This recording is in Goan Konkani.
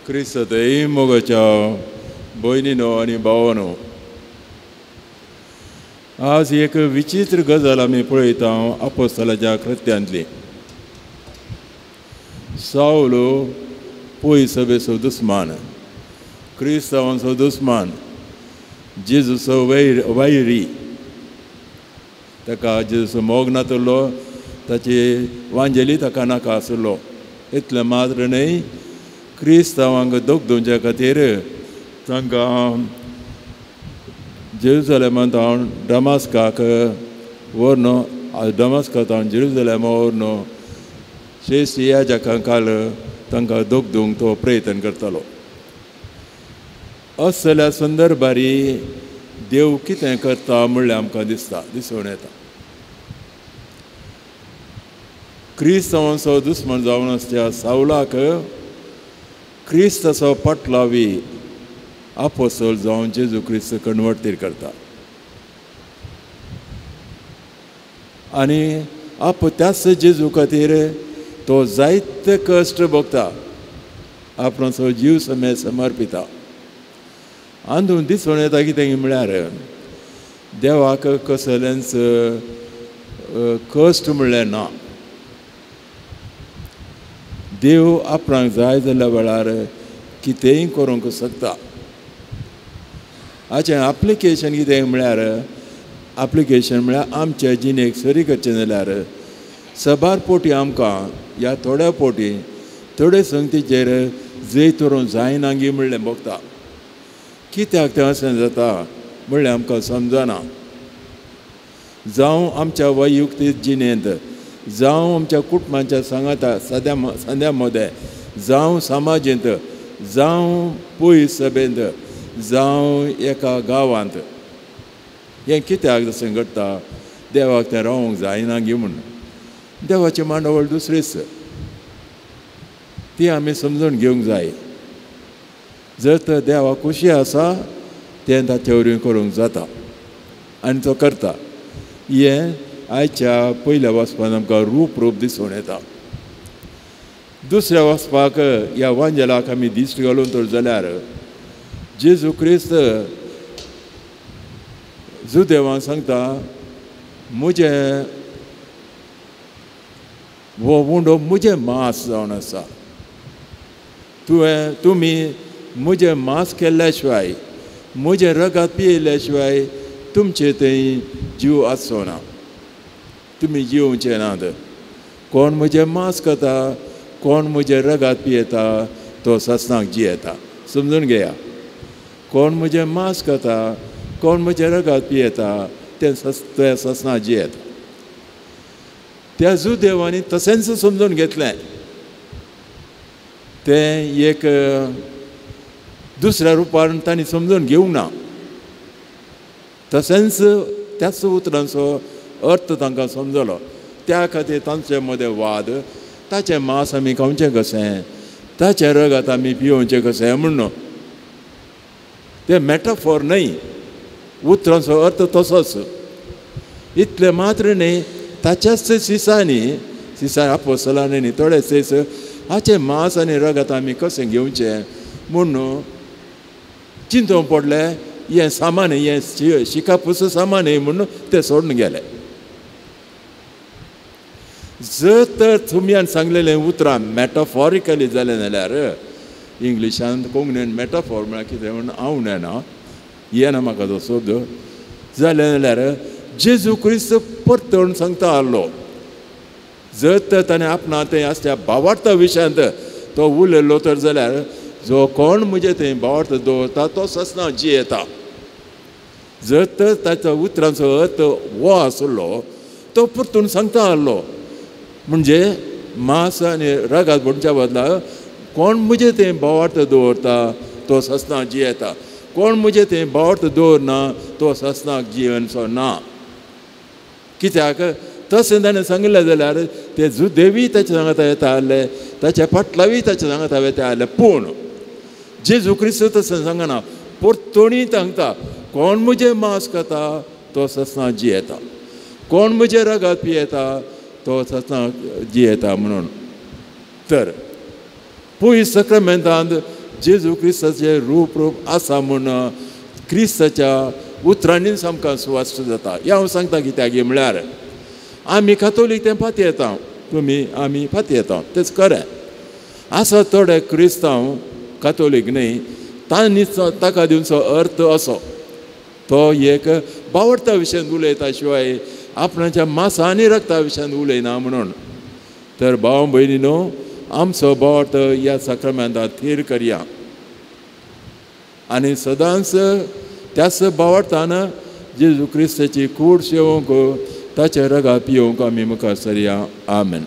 क्रिस्तय मोगाच्या भयणीनो आनी भावानो, आज एक विचित्र गजाल आमी पळयता आपोस्तलाच्या कृत्यांतली. सावलो पयस सभेचो दुस्मान, क्रिस्तांवांचो दुस्मान, जेजूचो वैरी. ताका जेजूचो मोग नातलो, ताची वांजेली ताका नाका आसलो. इतलें मात्र न्हय, क्रिस्तांवांक दोख दिवच्या खातीर तांकां जेरुजलेमांत हांव डमास्काक व्हरून, डमास्कांत हांव जेरुजलेमा व्हरून श्रेश्ठ याजकां काल तांकां दोख दिवंक तो प्रयत्न करतालो. असल्या संदर्भारी देव कितें करता म्हणल्यार आमकां दिसता, दिसून येता. क्रिस्तांवांचो दुस्मान जावन आसच्या सावलाक क्रिस्ताचो पाटलावी आपोसल जावन जेजू क्रिस्त कन्वर्टीर करता आनी आप त्याच जेजू खातीर तो जायते कश्ट भोगता, आपणाचो जीव समेत समर्पिता. अंदून दिसून येता कितें म्हळ्यार देवाक कसलेंच कश्ट म्हणलें ना. देव आपणाक जाय जाल्ल्या वेळार कितेंय करूंक शकता. हाचें एप्लिकेशन कितें म्हळ्यार, एप्लिकेशन म्हळ्यार आमच्या जिणेक सरी करचें जाल्यार सबार पोटी आमकां ह्या थोड्या पोटी थोडे संगतीचेर जैत व्हरूंक जायना गी म्हणलें भोगता. कित्याक तें अशें जाता म्हणलें आमकां समजना. जावं आमच्या वैयक्तीक जिणेंत, जावं आमच्या कुटुंबाच्या सांगाता सद्या संद्या मदें, जावं समाजेंत, जावं पयस सभेंत, जावं एका गांवांत, हें कित्याक जशें घडटा देवाक तें रावंक जायना गी म्हूण. देवाची मांडावळ दुसरीच, ती आमी समजून घेवंक जाय. जर तर देवाक खुशी आसा तें ताचे वरवीं करूंक जाता आनी तो करता. हें आयच्या पयल्या वाचपान आमकां रूप रूप दिसून येता. दुसऱ्या वाचपाक ह्या वांजेलाक आमी दिश्ट घालून तर जाल्यार जेजू क्रिस्त जुदेवान सांगता, म्हजें हो उंडो म्हजें मांस जावन आसा, तुवें तुमी म्हजें मांस केल्ल्या शिवाय, म्हजें रगात पियेल्ल्या शिवाय तुमचे थंय जीव आसचो ना, तुमी जिवचे नात. कोण म्हजें मांस खाता, कोण म्हजें रगात पियेता तो ससनाक जियेता. समजून घेया, कोण म्हजें मांस खाता, कोण म्हजें रगात पियेता तें ससनाक जियेता. त्या जुदेवांनी तशेंच समजून घेतलें. तें एक दुसऱ्या रुपान तांणी समजून घेवंक ना. तशेंच त्याच उतरांचो अर्थ तांकां समजलो. त्या खातीर तांचे मदें वाद, ताचें मांस आमी खावचें कशें, ताचें रगत आमी पिवोवचें कशें म्हणून. तें मॅटाफॉर न्हय, उतरांचो अर्थ तसोच. इतलें मात्र न्हय, ताच्याच सिसांनी, सिसा आपोस्तलांनी न्ही, थोडे सीस हाचें मांस आनी रगत आमी कशें घेवचें म्हणून चिंतूंक पडलें. हें सामान, हें शिकापूस सामान म्हणून ते सोडून गेले. जर तर तुमयान सांगलेलें उतरां मॅटाफॉरिकली जालें जाल्यार, इंग्लिशान कोंकणीन मॅटाफॉर म्हळ्यार कितें म्हूण हांव नेणा, येना म्हाका तो शब्द. जालें जाल्यार जेजू क्रिस्त परतून सांगता आहलो, जर तर ताणें आपणा थंय आसच्या भावार्था विशयांत तो उलयलो तर जाल्यार जो कोण म्हजें थंय भावार्थ दवरता तो ससना जियेता. जर तर ताच्या उतरांचो अर्थ हो आसलो तो परतून सांगता आहलो. म्हणजे मांस आनी रगात म्हणच्या बदला कोण म्हजें थंय भावार्थ दवरता तो ससना जियेता, कोण म्हजें थंय भावार्थ दवरना तो ससनाक जियेवचो ना. कित्याक तशें ताणें सांगिल्लें जाल्यार ते जुदेवी ताच्या सांगाता येता आहले, ताच्या फाटलावी ताच्या सांगाता येता आहले. पूण जेजू क्रिस्त तशें सांगना, परतोणी सांगता, कोण म्हजें मांस खाता तो ससना जियेता, कोण म्हजें रगात पियेता तो ससना जियेता म्हणून. तर पयस सक्रामेंतांत जेजू क्रिस्ताचें रूप रूप आसा म्हूण क्रिस्ताच्या उतरांनीच आमकां सुवास जाता. हें हांव सांगता कित्याक म्हळ्यार आमी कातोलीक तें फाती येता, तुमी आमी फाती येता, तेच खरें आसा. थोडे क्रिस्तांव कातोलीक न्हय, तांणी ताका दिवचो अर्थ असो, तो एक बावडता विशयान उलयता शिवाय आपणाच्या मासा आनी रक्ता विशयान उलयना म्हणून. तर भाव भयणीनो, आमचो बोट ह्या साक्रामेंतांत थीर करया आनी सदांच त्याच बावडतान जेजू क्रिस्ताची कूड शेवंक, ताचे रगा पिवंक आमी मुखार सरया. आमेन.